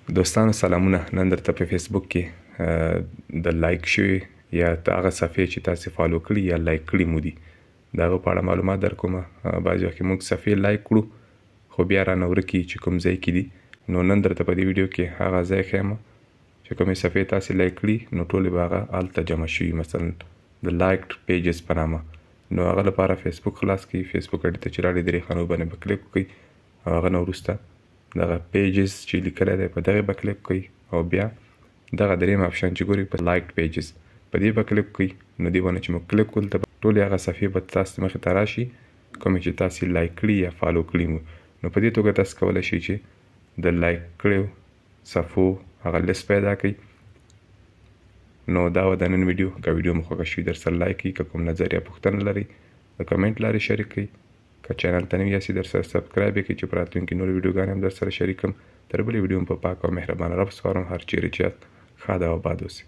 دوستانو سلامونه، نن درته په فیسبوک کې د لایک شوي یا هغه صفحې چې تاسو فالو کړي یا لایک کړي مو دي د هغه په اړه معلومات در کوم. بعضې وخت کې موږ صفحې لایک کړو خو بیا رانه ورکي چې کوم ځای کې دي، نو نن درته په دې ویډیو کې هغه ځای ښیم چې کومې صفحې تاسو لایک کړي نو ټولې به هغه هلته جمع شوي، مثلا د لایکډ پیجز په نامه. نو هغه لپاره فیسبوک خلاص کړئ، فیسبوک اډې ته چې لاړئ درې خانو باندې به کلیک وکړئ او هغه نه وروسته دغه پیجز چې لیکلی دی په دغې به کلیک وکړئ او بیا دغه دریم اپشن چې ګورئ په لایکډ پیجز په دې به کلیک وکړئ. نو دې باندې چې موږ کلیک وکړو دلته ټولې هغه صفحې به تاسو مخې ته راشي کومې چې تاسې لایک کړي یا فالو کړي مو. نو په دې توګه تاسو کولی شئ چې د لایک کړیو صفحو هغه لیست پیدا کړئ. نو دا وه د نن ویډیو. که ویډیو مو خوښه شوي در سره لایک کړئ، که کوم نظر یا پوښتنه لرئ د کمنټ لارې شریک کړئ، که چینل ته نوي یاستئ در سره سبسکرایب یې کړئ چې په راتلونکي نورې ویډیوګانې هم در سره شریک کړم. تر بلې ویډیو مو په پاک او مهربان رب سپارم. هر چیرې چې یاست ښاد او آباد اوسئ.